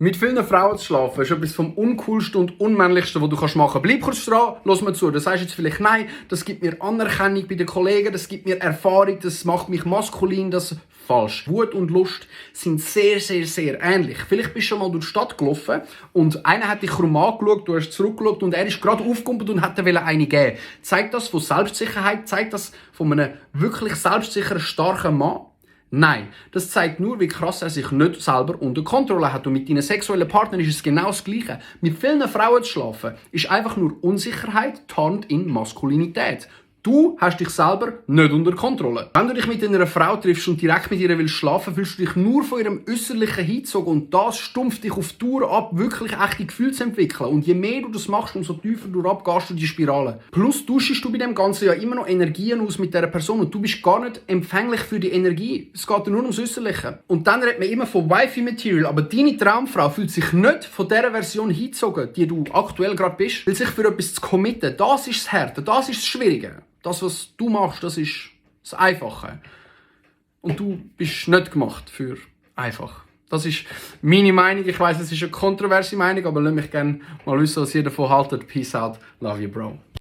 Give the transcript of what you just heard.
Mit vielen Frauen zu schlafen ist etwas vom Uncoolsten und Unmännlichsten, was du machen kannst. Bleib kurz dran, lass mir zu. Du sagst jetzt vielleicht nein, das gibt mir Anerkennung bei den Kollegen, das gibt mir Erfahrung, das macht mich maskulin, das ist falsch. Wut und Lust sind sehr, sehr, sehr ähnlich. Vielleicht bist du schon mal durch die Stadt gelaufen und einer hat dich krumm angeschaut, du hast zurückgeschaut und er ist gerade aufgekumpelt und hat dir eine geben. Zeigt das von Selbstsicherheit? Zeigt das von einem wirklich selbstsicheren, starken Mann? Nein, das zeigt nur, wie krass er sich nicht selber unter Kontrolle hat. Und mit deinen sexuellen Partnern ist es genau das Gleiche. Mit vielen Frauen zu schlafen, ist einfach nur Unsicherheit tarnt in Maskulinität. Du hast dich selber nicht unter Kontrolle. Wenn du dich mit einer Frau triffst und direkt mit ihr willst schlafen, fühlst du dich nur von ihrem äußerlichen hingezogen und das stumpft dich auf Dauer ab, wirklich echte Gefühle zu entwickeln. Und je mehr du das machst, umso tiefer du abgehst du die Spirale. Plus tauschst du bei dem Ganzen ja immer noch Energien aus mit dieser Person und du bist gar nicht empfänglich für die Energie. Es geht nur ums Äußerliche. Und dann redet man immer von Wifi-Material, aber deine Traumfrau fühlt sich nicht von dieser Version hingezogen, die du aktuell gerade bist, will sich für etwas zu committen. Das ist das Harte, das ist das Schwierige. Das, was du machst, das ist das Einfache. Und du bist nicht gemacht für einfach. Das ist meine Meinung. Ich weiss, es ist eine kontroverse Meinung, aber lass mich gerne mal wissen, was ihr davon haltet. Peace out. Love you, Bro.